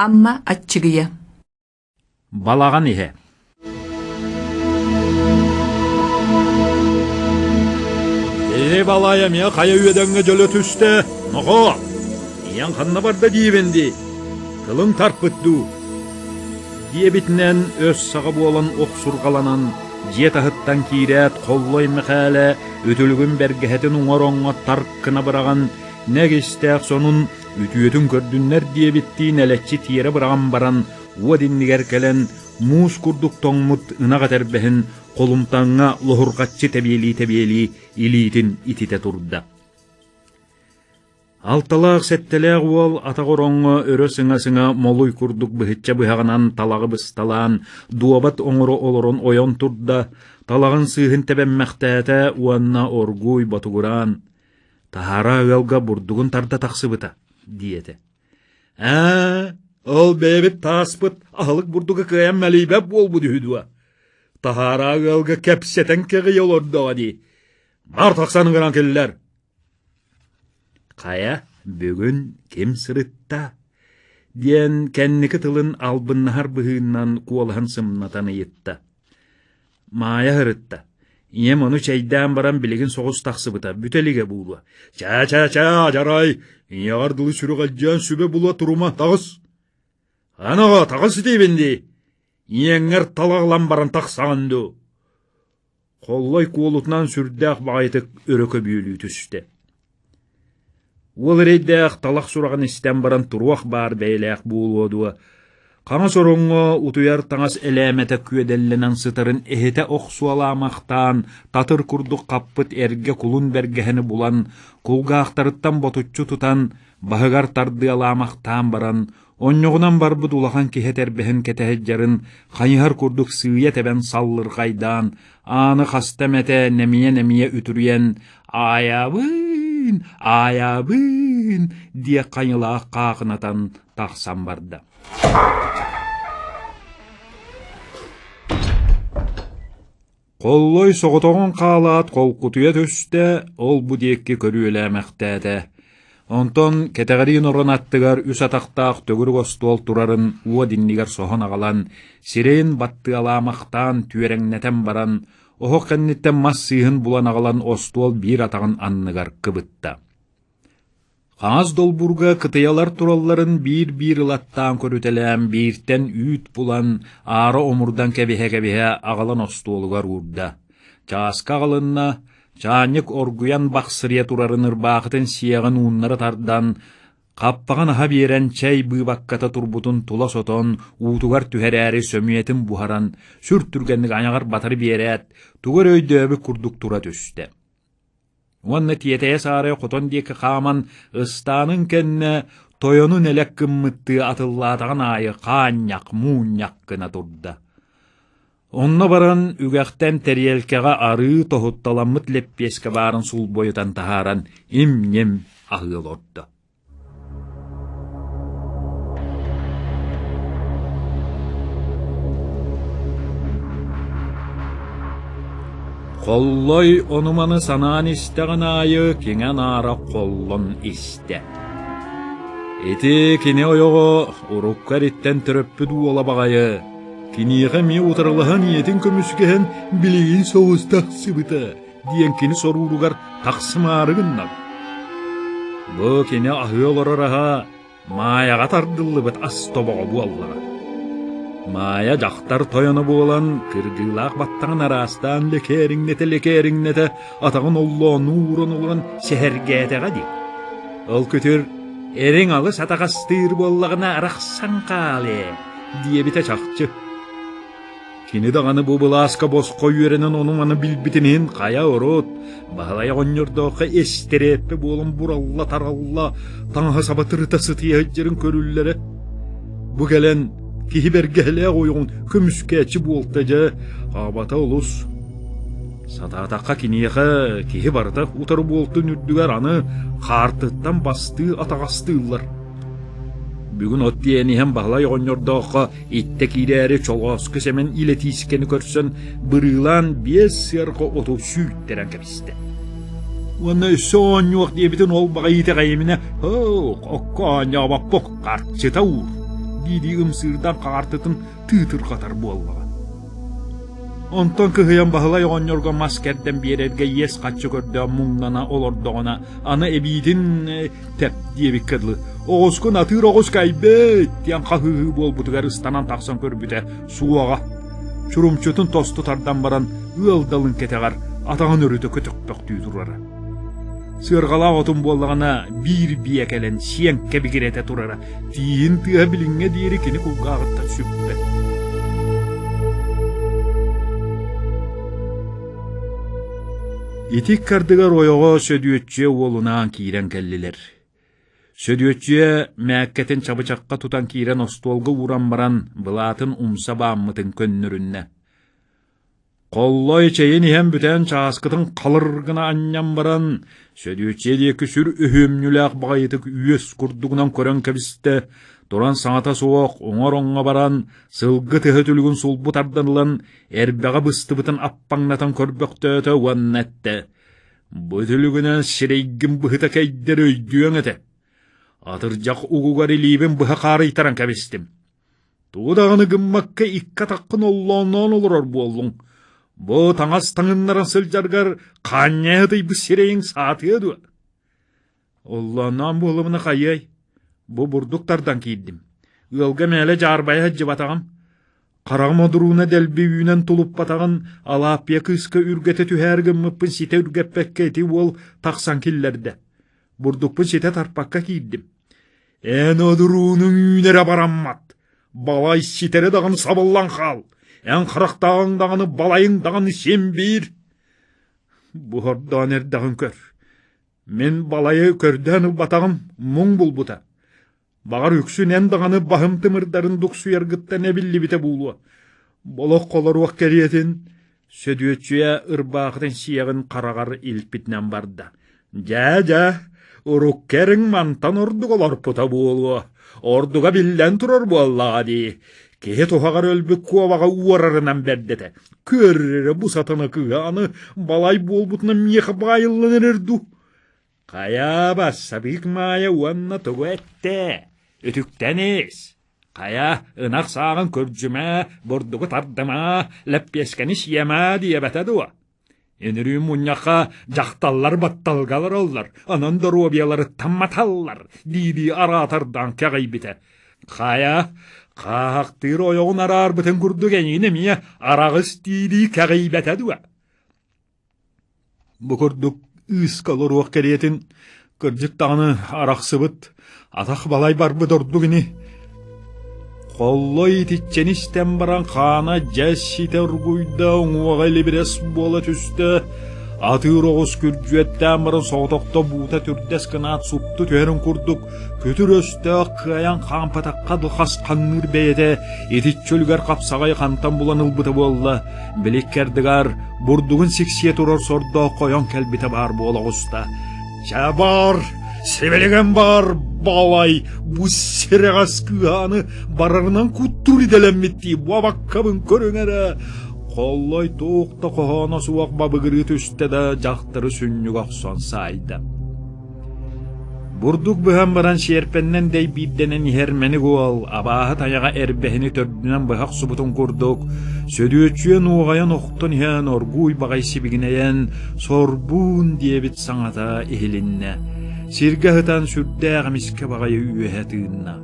Амма Аччыгыйа Балаҕан иһэ Ээ балай эмиэ хайа үөдэҥҥэ дьөлө түстэ, нохоо! Ийэҥ ханна барда диибин дии, тылыҥ тарпыт дуу? диэбитинэн өс саҕа буолан охсурҕаланан дьиэ таһыттан киирээт Холлой Мэхээлэ үтүлүгүн бэргэһэтин уҥар оҥҥо тарк гына быраҕан нэг истээх сонун үтүөтүн көрдүннэр диэбиттии нэлэччи тиэрэ быраҕан баран уот иннигэр кэлэн муус курдук тоҥмут ынах этэрбэһин холумтаҥҥа лоһурҕаччы тэбиэлии-тэбиэлии илиитин ититэ турда. Алталаах-сэттэлээх уол атах ороҥҥо өрө сыҥа-сыҥа молуй курдук быһычча быһаҕынан талаҕы бысталаан, дуобат оҥоро олорон ойон турда, талаҕын сыыһын тэбэммэхтээтэ уонна оргууй ботугураан «Таһаараа ыалга бурдугун тарда тахсыбыта» диэтэ. «Ээ, ол бэйэбит тааспыт аһылык бурдуга кыайан мэлийбэт буолбут үһү дуо? Таһаараа ыалга кэпсэтэн кэҕийэ олордоҕо дии. Бар тахсан ыҥыран киллэр!» Хайа, бүгүн ким сырытта? диэн кэнники тылын албыннаһар быһыынан куолаһын сымнатан ыйытта. Маайа ыһырытта. Ийэм ону чэйдээн баран билигин соҕус тахсыбыта, бүтэ илигэ буолуо. Чаа-чаа-чаа, дьарай, ийэҕэр дылы сүрэҕэлдьээн сүбэ була турума, таҕыс! Анаҕа, таҕыс итиибин дии! Ийэҥҥэр талаҕлан баран тахсаҕын дуу? Холлой куолутунан сүрдээх баҕайытык өрө көбүөлүү түстэ. Уол эрэйдээх талах сураҕын истэн баран туруох баар бэйэлээх буолуо дуо, хаҥас ороҥҥо утуйар таҥас элээмэтэ күөдэллэнэн сытарын эһитэ охсуолаамахтаан татыр курдук хаппыт эргэ кулун бэргэһэни булан кулгаахтарыттан ботуччу тутан баһыгар тардыалаамахтаан баран Онньоҕунан барбыт улахан киһи этэрбэһин кэтэһэддьарын хайыһар курдук сыыйа тэбэн саллырҕайдаан, ааны хаста эмэтэ нэмийэ-нэмийэ үтүрүйэн «Аайабыын! Аайабыын!» диэх хайылаах хаахынатан тахсан барда. Холлой соҕотоҕун хаалаат холкутуйа түстэ, ол-бу диэки көрүөлээмэхтээтэ. Онтон кэтэҕириин орон аттыгар үс атахтаах төгүрүк остуол турарын уот иннигэр соһон аҕалан, сирэйин баттыалаамахтаан түөрэҥнэтэн баран, оһох кэнниттэн мас сыыһын булан аҕалан остуол биир атаҕын анныгар кыбытта. Хаҥас долбуурга кытыйалар туралларын биир-биир ылаттаан көрүтэлээн, бииртэн үүт булан, аара омурдан кэбиһэ-кэбиһэ аҕалан остуолугар уурда. Чааска аҕалынна, чаанньык оргуйан бахсырыйа турарын ырбаахытын сиэҕин ууннара тардан, хаппаҕын аһа биэрэн чэй быыбакката турбутун тула сотон, уутугар түһэрээри сөмүйэтин буһаран, сүр түргэнник айаҕар батары биэрээт, тугу эрэ өйдөөбүт курдук тура түстэ. Уонна тиэтэйэ-саарайа хотон диэки хааман, ыстаанын кэннэ тойонун элэк гыммыттыы атыллаатаҕын аайы хаанньах, муунньах гына турда. Онно баран үгэхтэн тэриэлкэҕэ арыы тоһутталаммыт лэппиэскэ баарын сулбойутан таһааран им-ньим аһыы олордо. Холлой ону-маны санаан истэҕин аайы киҥэ-наара холлон истэ. Ити кини ойоҕо урукку эриттэн төрөппүт уола баҕайы, киниэхэ эмиэ утарылаһан ийэтин көмүскэһэн билигин соҕус тахсыбыта диэн кини сорууругар тахсымаары гынна. Бу кини аһыы олорор аһа Маайаҕа тардыллыбыт ас тобоҕо буоллаҕа. Маайа дьахтар тойоно буолан, кыргыылаах баттаҕын араастаан лэкээриҥнэтэ-лэкээриҥнэтэ атаҕын оллоонуу ууран олорон сэһэргээтэҕэ дии. Ол күтүр эриҥ алыс атаҕастыыр буоллаҕына арахсан хаал ээ диэбитэ чахчы. Кини даҕаны бу былааска босхо үөрэнэн ону-маны билбитин иһин хайа урут Баһылай оҕонньордооххо эстэрээтпэ буолан буралла-таралла, таҥаһа-саба тырыта сытыйа сылдьарын көрүллэрэ. Бу кэлэн киһи бэргэһэлээх ойоҕун көмүскээччи буолта дьэ, абата олус. Сатаатахха киниэхэ киһи барыта утары буолтун үрдүгэр аны хаартыттан бастыы атаҕастыыллар. Бүгүн от диэн иһэн Баһылай оҕонньордооххо Иттэ киирээри Чолооску Сэмэн илэтиискэни көрсөн бырыылаан биэс сыарҕа оту сүүттэрэн кэбистэ. Уонна өссө оонньуох диэбитин ол баҕайы итэҕэйиминэ, «Һоох, окко оонньообоппут, харчыта уур» дии-дии ымсыырдан хаартытын тыытырҕатар буоллаҕа. Онтон кыһыйан Баһылай оҕонньорго мас кэрдэн биэрэргэ иэс хаччы көрдөөн муҥнана олордоҕуна, аны эбиитин тэп диэбиккэ дылы, оҕускун атыыр оҕус кайбыт диэн хаһыыһыы буолбутугар ыстанан тахсан көрбүтэ суоҕа. Чурумчутун тосту тардан баран ыал далын кэтэҕэр атаҕын өрүтэ көтөхпөхтүү турара. Сыарҕалаах отун буоллаҕына биир биэ кэлэн сиэн кэбигирэтэ турара, тииһин тыаһа билиҥҥэ диэри кини кулгааҕыттан сүппэт. Ити ыккардыгар ойоҕо Сөдүөччүйэ уолунаан киирэн кэллилэр. Сөдүөччүйэ мээккэтин чабычахха тутан киирэн остуолга ууран баран былаатын умса бааммытын көннөрүннэ. Холлой чэйин иһэн бүтэн чааскытын халыр гына анньан баран, Сөдүөччүйэ диэки сүр өһүөмньүлээх баҕайытык үөс курдугунан көрөн кэбистэ, туран саҥата суох уҥар-оҥҥо баран, сылгы тыһа түлүгүн сулбу тардан ылан, эрбэҕэ быстыбытын аппаҥнатан көрбөхтөөтө уонна эттэ: «Бу түлүгүнэн сирэйгин быһыта кэйдэр өйдүөҥ этэ. Атырдьах угугар илиибин быһа хаарыйтаран кэбистим. Тугу даҕаны гыммакка икки атаххын оллоонноон олорор буоллуҥ. Бу таҥас таҥыннаран сылдьаргар хаанньайа ытыйбыт сирэйиҥ саатыа дуо? Оллоонноон буолумуна хайыай? Бу бурдук тардан киирдим. Ыалга мээлэ дьаарбайа сылдьыбатаҕым. Хараҕым одурууна дэлби үүнэн тулуппатаҕын Алааппыйа кыыска үргэтэ түһээр гыммыппын ситэ үргэппэккэ ити уол тахсан киллэрдэ. Бурдукпун ситэ тарпакка киирдим. Эн одуруунуҥ үүнэрэ бараммат, балай ситэрэ даҕаны сабыллан хаал, эн харахтааҕыҥ даҕаны балайыҥ даҕаны син биир. Бу хордоон эрдэҕин көр. Мин балайы көрдөөн ылбатаҕым муҥ булбута. Баҕар үксүн эн даҕаны баһым тымырдарын дуксуйаргыттан эбиллибитэ буолуо. Болох холоруох кэриэтин Сөдүөччүйэ ырбаахытын сиэҕин хараҕар илпитинэн барда. «Дьэ, дьэ, урукку эриҥ мантан ордук олорпута буолуо, ордуга биллэн турар буоллаҕа дии. Киһи туһаҕар өлбүт куобаҕа уорарынан бэрдэтэ. Көр эрэ бу сатана кыыһа аны балай буолбутунан миэхэ баайыллан эрэр дуу? Хайа, бассабыык Маайа уонна тугу эттэ? Үтүктэн ис! Хайа, ынах сааҕын күрдьүмэ, бурдугу тардыма, лэппиэскэни сиэмэ диэбэтэ дуо? Үнүрүүн мунньахха дьахталлар батталга олороллор, онон доруобуйаларыттан маталлар дии-дии араатардаан кэҕийбитэ. Хайа, хааһахтыыр ойоҕун араарбытын курдук эйигин эмиэ араҕыс дии-дии кэҕийбэтэ дуо? Бу курдук ыыска олоруох кэриэтин, кырдьык даҕаны арахсыбыт, атах балай барбыт ордук ини. Холлой итиччэни истэн баран хаана дьэ ситэ оргуйда, уҥуоҕа илибирэс буола түстэ, атыыр оҕус күрдьүөттээн баран соҕотохто буута түрдэс гынаат супту түһэрин курдук Күтүр өстөөх кыайан хаампатахха хасханныыр бэйэтэ итиччэ үлүгэр хапсаҕай хантан булан ылбыта буолла, биликкэрдигар бурдугун сиксиэ турар сордоох хойон кэлбитэ баар буола оҕуста. Чэ бар, сибилигин бар, балай, бу сирэҕэс кыыһааны барарынан куттуур идэлэммиттии буобаккабын көрүҥ эрэ. Холлой туох да хоһооно суох бабыгырыы түстэ да дьахтары сүнньүгэ охсон саайда. Бурдук быһан баран сиэрпэннэн дэйбиирдэнэн иһэр мэник уол абааһы тайаҕа эрбэһини төрдүнэн быһа охсубутун курдук, Сөдүөччүйэ нуоҕайан охтон иһэн оргууй баҕай сибигинэйэн «Сорбуун» диэбит саҥата иһилиннэ. Сиргэ сытан сүрдээх эмискэ баҕайы үөһэ тыынна.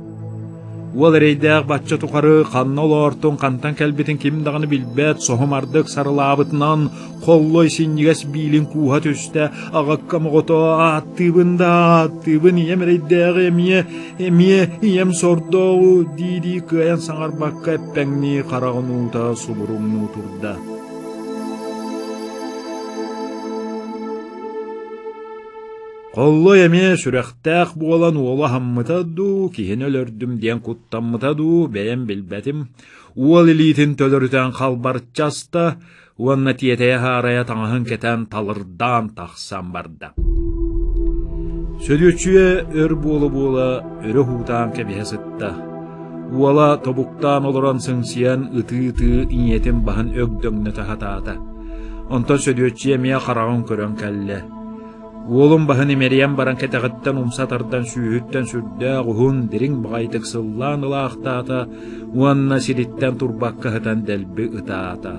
Уол эрэйдээх бачча тухары ханна олоортун, хантан кэлбитин ким даҕаны билбэт, соһумардык сарылаабытынан Холлой синньигэс биилин кууһа түстэ, аҕаккам оҕото ааттыыбын да ааттыыбын, ийэм эрэйдээҕи эмиэ, эмиэ ийэм сордооҕу дии-дии кыайан саҥарбакка эппэҥнии хараҕын уута субуруҥнуу турда. Холлой эмиэ сүрэхтээх буолан уолу аһаммыта дуу, киһини өлөрдүм диэн куттаммыта дуу, бэйэм билбэтим. Уол илиитин төлөрүтэн халбарыччы аста уонна тиэтэйэ-һаарайа таҥаһын кэтэн талырдаан тахсан барда. Сөдүөччүйэ өр буола-буола өрө уһуутаан кэбиһэ сытта. Уола тобуктаан олорон сыҥсыйан ытыы-ытыы ийэтин баһын өгдөҥнөтө сатаата. Онтон Сөдүөччүйэ эмиэ хараҕын көрөн кэллэ. Уолун баһын имэрийэн баран кэтэҕиттэн умса тардан сүүһүттэн сүрдээх уһун, дириҥ баҕайытык сыллаан ылаахтаата уонна сириттэн турбакка сытан дэлби ытаата.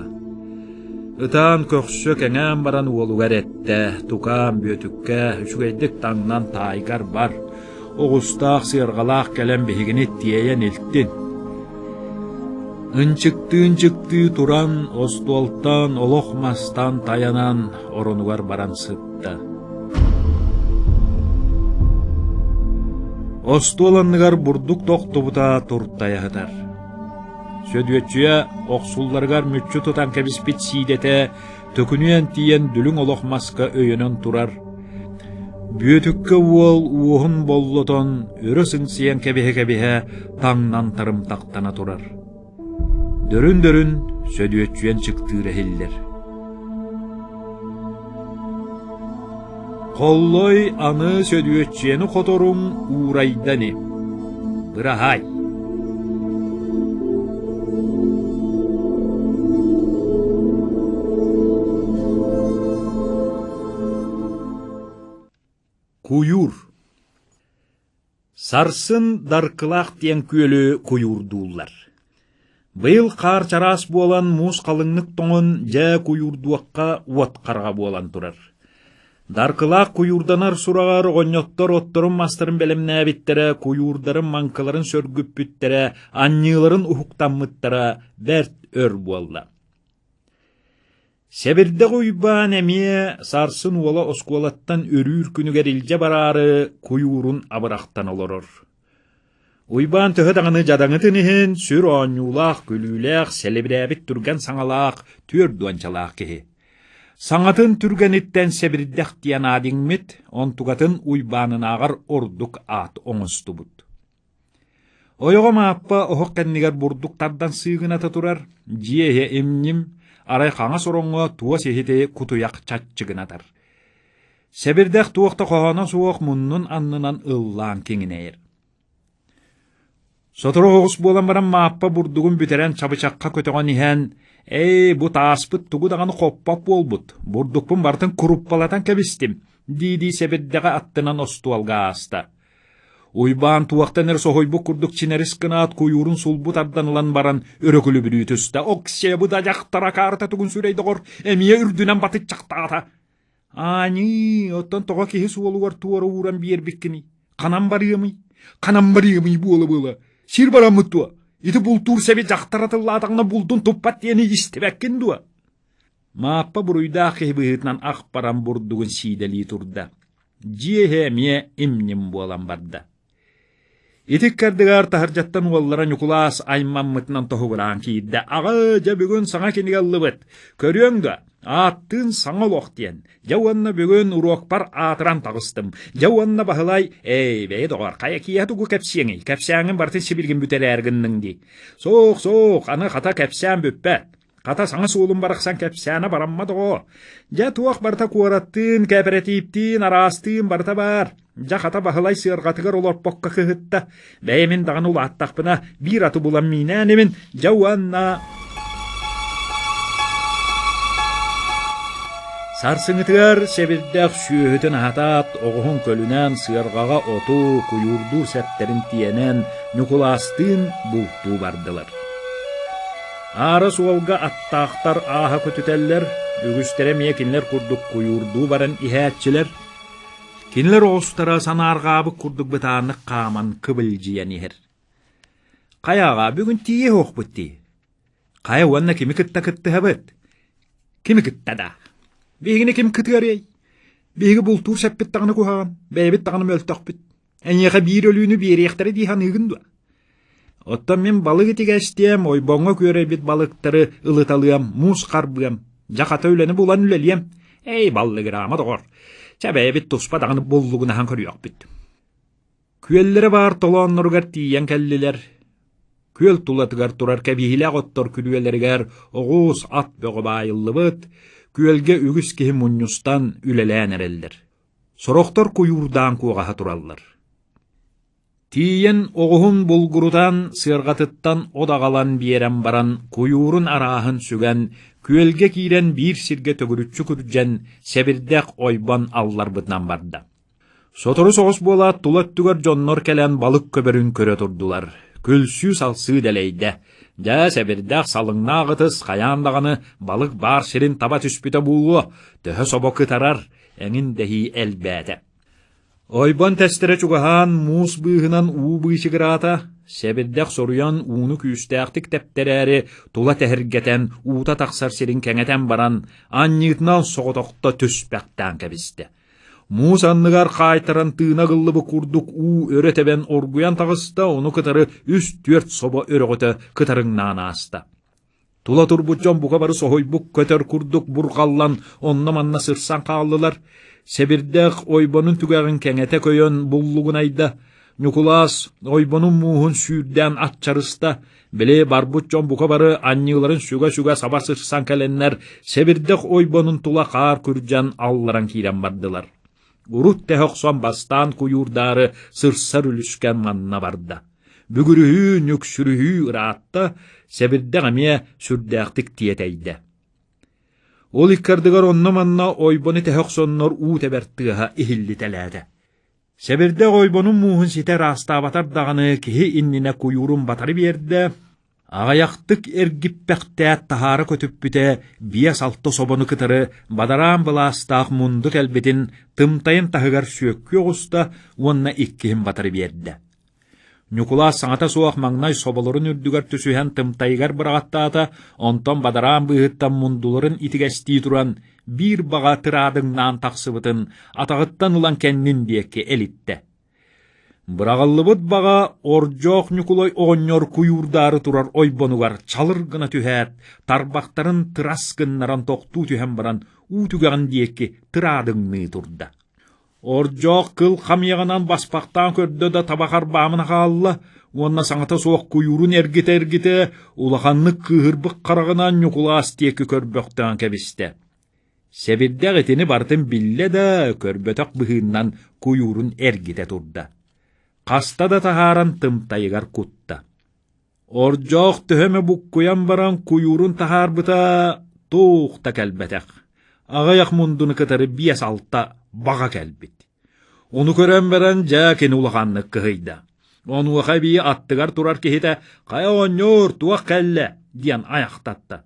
Ытаан көхсө кэҥээн баран уолугар эттэ: «Тукаам, Бүөтүккэ, үчүгэйдик таҥнан таайгар бар, оҕустаах сыарҕалаах кэлэн биһигини тиэйэн илтин». Ынчыктыы-ынчыктыы туран, остуолтан, олох мастан тайанан оронугар баран сытта. Остуол анныгар бурдук тохтубута туртайа сытар. Сөдүөччүйэ охсулларыгар мүччү тутан кэбиспит сиидэтэ төкүнүйэн тиийэн дүлүҥ олох маска өйөнөн турар. Бүөтүккэ уол уоһун боллотон өрө сыҥсыйан кэбиһэ-кэбиһэ таҥнан тарымтахтана турар. Дөрүн-дөрүн Сөдүөччүйэн чыктыыра иһиллэр. Холлой аны Сөдүөччүйэни хоторуҥ уурайда ини. Быраһаай. Куйуур Сарсын Даркылаах диэн күөлү куйуурдууллар. Быйыл хаар чараас буолан, муус халыҥнык тоҥон, дьэ куйуурдуохха уот хараҕа буолан турар. Даркылаах куйуурданар сураҕар оҕонньоттор отторун-мастарын бэлэмнээбиттэрэ, куйуурдарын маҥкыларын сөргүппүттэрэ, анньыыларын уһуктаммыттара бэрт өр буолла. Сэбирдэх Уйбаан эмиэ сарсын уола оскуолаттан өрүүр күнүгэр илдьэ бараары куйуурун абырахтан олорор. Уйбаан төһө даҕаны дьадаҥытын иһин сүр оонньуулаах, күлүүлээх, сэлибирээбит түргэн саҥалаах, түөрт уончалаах киһи. Саҥатын түргэниттэн сэбирдэх диэн аат иҥмит, онтукатын Уйбаанынааҕар ордук аат оҥостубут. Ойоҕо Мааппа оһох кэннигэр бурдук тардан сыыгыната турар, дьиэ иһэ им-ньим, арай хаҥас ороҥҥо туос иһити кутуйах чаччыгынатар. Сэбирдэх туох да хоһооно суох муннун аннынан ыллаан киҥинэйэр. Сотору оҕус буолан баран Мааппа бурдугун бүтэрэн чабычахха көтөҕөн иһэн, «Эй, бу тааспыт тугу даҕаны хоппот буолбут, бурдукпун барытын куруппалатан кэбистим» дии-дии сэбирдэҕи аттынан остуолга ааста. Уйбаан туохтан эрэ соһуйбут курдук чинэрис гынаат куйуурун сулбу тардан ылан баран өрөкүлүбүрүү түстэ. Оксиэ бу да дьахтара каарта тугун сүрэй доҕор, эмиэ үрдүнэн батыччахтаата. Ааньыы, оттон тоҕо киһи суолугар туора ууран биэрбиккиний? Ханан барыамый? Ханан барыамый буола-буола? Сир бараммыт дуо? Ити бултуур сэби дьахтар атыллаатаҕына булдун туппат диэни истибэккин дуо? Мааппа буруйдаах киһи быһыытынан ах баран бурдугун сиидэлии турда. Дьиэ иһэ эмиэ им-ньим буолан барда. Ити ыккардыгар таһырдьаттан уоллара Ньукулаас аймаммытынан тоһугураан киирдэ. «Аҕа, дьэ бүгүн саҥа кинигэ ыллыбыт. Көрүөҥ дуо? Ааттыын саҥа олох диэн. Дьэ уонна бүгүн уруокпар аатыран таҕыстым. Дьэ уонна Баһылай, эй, бэйи доҕор, хайа киэһэ тугу кэпсиэҥий? Кэпсээҥҥин барытын сибилигин бүтэрээр гынныҥ дии. Суох, суох, аны хата кэпсээн бүппэт. Хата саҥа суолум барахсан кэпсээнэ бараммат оҕо. Дьэ туох барыта куораттыын, кээпэрэтииптиин, араастыын барыта баар. Дьэ хата Баһылай сыарҕатыгар олорпокко кыһытта. Бэйэмин даҕаны улааттахпына биир аты булан миинээн ибин, дьэ уонна... Сарсыҥҥытыгар сэбирдэх сүөһүтүн аһатаат, оҕуһун көлүнэн сыарҕаҕа оту, куйуурдуур сэптэрин тиэнэн Ньукулаастыын бултуу бардылар. Аара суолга аттаахтар ааһа көтүтэллэр, үгүстэрэ эмиэ кинилэр курдук куйуурдуу баран иһээччилэр. Кинилэр оҕустара санаарҕаабыт курдук бытааннык хааман кыбылдьыйан иһэр. Хайаҕа бүгүн тиийэ оһохпут дии. Хайа уонна кими кытта кыттыһабыт? Кими кытта да? Биһигини ким кытыарыай? Биһиги бултуур сэппит даҕаны куһаҕан, бэйэбит даҕаны мөлтөхпүт. Эйиэхэ биир өлүүнү биэриэхтэрэ дии саныыгын дуо? Оттон мин балык итигэстиэм, ойбоҥҥо күөрэйбит балыктары ылыталыам, муус харбыам, дьэ хата үлэни булан үлэлиэм. Эй, баллыгыраама доҕор, чэ бэйэбит туспа даҕаны буллугунаһан көрүөхпүт. Күөллэрэ баар толоонноругар тиийэн кэллилэр. Күөл тулатыгар турар кэбиһиилээх оттор күрүөлэригэр оҕус, ат бөҕө баайыллыбыт, күөлгэ үгүс киһи мунньустан үлэлээн эрэллэр. Сорохтор куйуурдаан куоҕаһа тураллар. Тиийэн оҕуһун булгурутан, сыарҕатыттан от аҕалан биэрэн баран, куйуурун арааһын сүгэн, күөлгэ киирэн биир сиргэ төгүрүччү күрдьэн, сэбирдэх ойбон алларбытынан барда. Сотору соҕус буолаат, тула өттүгэр дьоннор кэлэн балык көбөрүн көрө турдулар. Күлсүү-салсыы дэлэйдэ. Дьэ, сэбирдэх салыҥнаах ытыс хайаан даҕаны балык баар сирин таба түспүтэ буолуо, төһө собо кытарар, эҥин дэһии элбээтэ. Ойбон тэстэрэ чугаһаан, муус быыһынан уу быычыгыраата, сэбирдэх соруйан ууну күүстээхтик тэптэрээри тула тэһиргэтэн, уута тахсар сирин кэҥэтэн баран, анньыытынан соҕотохто түспэхтээн кэбистэ. Муус анныгар хаайтаран тыына ыгыллыбыт курдук уу өрө тэбэн оргуйан таҕыста, ону кытары үс-түөрт собо өрөҕөтө кытарыҥнаан ааста. Тула турбут дьон бука бары соһуйбут көтөр курдук бурҕаллан онно-манна сырсан хааллылар. Сэбирдэх ойбонун түгэҕин кэҥэтэ көйөн буллугунайда. Ньукулаас ойбонун мууһун сүүрдээн аччарыста. Били барбыт дьон бука бары анньыыларын сүгэ-сүгэ саба сырсан кэлэннэр сэбирдэх ойбонун тула хаар күрдьэн алларан киирэн бардылар. Урут тэһэ охсон бастаан куйуурдаары сырсар үлүскэн манна барда. Бүгүрүһүү, нүксүрүһүү ыраатта, сэбирдэх эмиэ сүрдээхтик тиэтэйдэ. Ол иккардыгар онно-манна ойбону тэһэ охсоннор уу тэбэр тыаһа иһиллитэлээтэ. Сэбирдэх ойбонун мууһун ситэ ыраастаабатар даҕаны киһи иннинэ куйуурун батары биэрдэ, аҕыйахтык эргиппэхтээт таһаара көтүппүтэ биэс-алта собону кытары бадараан былаастаах мунду кэлбитин тымтайын таһыгар сүөккүү оҕуста уонна иккиһин батары биэрдэ. Ньукулаас саҥата суох маҥнай соболорун үрдүгэр түсүһэн тымтайыгар быраҕаттаата, онтон бадараан быыһыттан мундуларын итигэстии туран, биир баҕа тыраадыҥнаан тахсыбытын атаҕыттан ылан кэннин диэки элиттэ. Быраҕыллыбыт баҕа Ордьоох Ньукулай оҕонньор куйуурдаары турар ойбонугар чалыр гына түһээт, тарбахтарын тырас гыннаран тохтуу түһэн баран уу түгэҕин диэки тыраадыҥныы турда. Ордьоох кыл хамыйаҕынан баспахтаан көрдө да таба харбаамына хаалла уонна саҥата суох куйуурун эргитэ-эргитэ улаханнык кыыһырбыт хараҕынан Ньукулаас диэки көрбөхтөөн кэбистэ. Сэбирдэх итини барытын биллэ да, көрбөтөх быһыыннан куйуурун эргитэ турда. Хаста да таһааран тымтайыгар кутта. Ордьоох төһө эмэ буккуйан баран куйуурун таһаарбыта туох да кэлбэтэх. Аҕыйах мундуну кытары биэс-алта баҕа кэлбит. Ону көрөн баран дьэ кини улаханнык кыһыйда. Онуоха эбии аттыгар турар киһитэ «Хайа оҕонньор, туох кэллэ?» диэн айахтатта.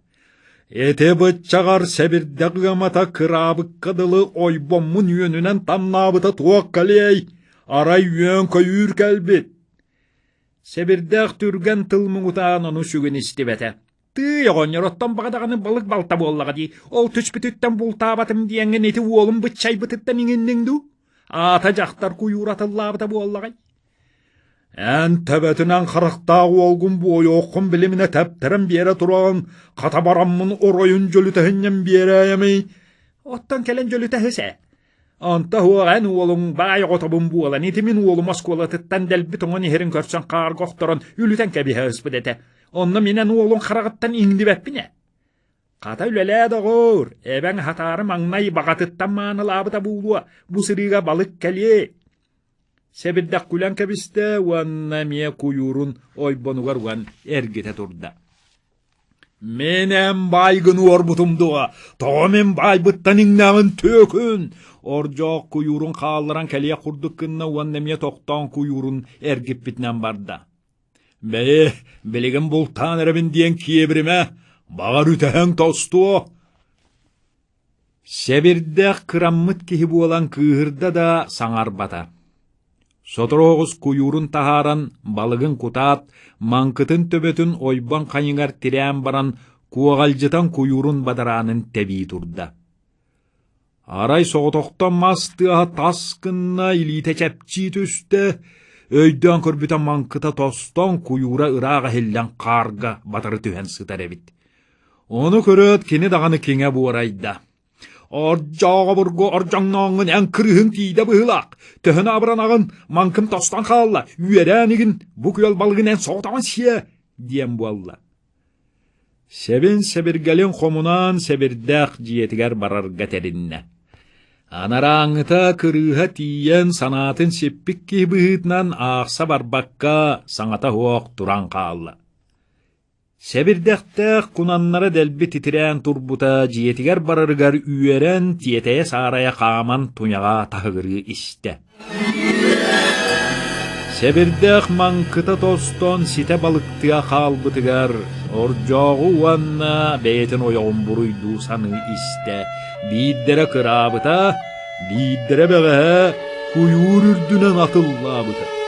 Ити быччаҕар сэбирдэх ыамата кыраабыкка дылы ойбоммун үөнүнэн тамнаабыта туох кэлиэй, арай үөн-көйүүр кэлбит. Сэбирдээх түргэн тыл муҥутаан ону сүгүн истибэтэ. Тыый, оҕонньор, оттон баҕа даҕаны балык балта буоллаҕа дии. Ол түспүтүттэн бултаабатым диэҥҥин ити уолум быччайбытыттан иҥинниҥ дуу? Аата дьахтар куйуур атыллаабыта буоллаҕай. Эн төбөтүнэн харахтаах уолгун буойуоххун билиминэ тэптэрэн биэрэ тураҕын, хата бараммын оройун дьөлүтэһинньэн биэрээйэмий? Оттон кэлэн дьөлүтэһис ээ. Онто суох эн уолуҥ баай оҕотобун буолан, ити мин уолум оскуолатыттан дэлби тоҥон иһэрин көрсөн хаарга охторон үлүтэн кэбиһэ ыспыт этэ. Онно мин эн уолуҥ хараҕыттан иҥнибэппин ээ. Хата үлэлээ доҕоор, эбэҥ хатаары маҥнай баҕатыттан маанылаабыта буолуо, бу сырыыга балык кэлиэ. Сэбирдэх күлэн кэбистэ уонна эмиэ куйуурун ойбонугар уган эргитэ турда. Мин эн баайгын уорбутум дуо? Тоҕо мин баайбыттан иҥнэҕин түөкүн? Ордьоох куйуурун хаалларан кэлиэх курдук гынна уонна эмиэ тохтоон куйуурун эргиппитинэн барда. Бэйи, билигин бултаан эрэбин диэн киэбиримэ, баҕар үтэһэҥ тостуо. Сэбирдэх кыраммыт киһи буолан кыыһырда да саҥарбата. Сотору оҕус куйуурун таһааран, балыгын кутаат, маҥкытын төбөтүн ойбон хайыҥар тирээн баран, куоҕалдьытан куйуурун бадараанын тэбии турда. Арай соҕотохто мас тыаһа тас гынна, илиитэ чэпчии түстэ, өйдөөн көрбүтэ маҥкыта тостон, куйуура ыраах эһиллэн хаарга батары түһэн сытар эбит. Ону көрөөт кини даҕаны киҥэ буорайда. Ордьооҕо бургу ордьоҥнооҥҥун эн кырыһыҥ тиийдэ быһыылаах. Төһөнү абыранаҕын, маҥкым тостон хаалла, үөрээн игин, бу күөл балыгын эн соҕотоҕун сиэ, диэн буолла. Сэбин сэбиргэлин хомунаан сэбирдээх дьиэтигэр барарга тэриннэ. Анарааҥҥыта кырыыһа тиийэн санаатын сиппит киһи быһыытынан аахса барбакка саҥата суох туран хаалла. Сэбирдэхтээх кунаннара дэлби титирээн турбута дьиэтигэр барарыгар үөрэн тиэтэйэ-саарайа хааман туйаҕа таһыгырыы истэ. Сэбирдэх маҥкыта тостон ситэ балыктыа хаалбытыгар ордьооҕу уонна бэйэтин ойоҕун буруйдуу саныы истэ. Биирдэрэ кыраабыта, биирдэрэ бэҕэһээ куйуур үрдүнэн атыллаабыта.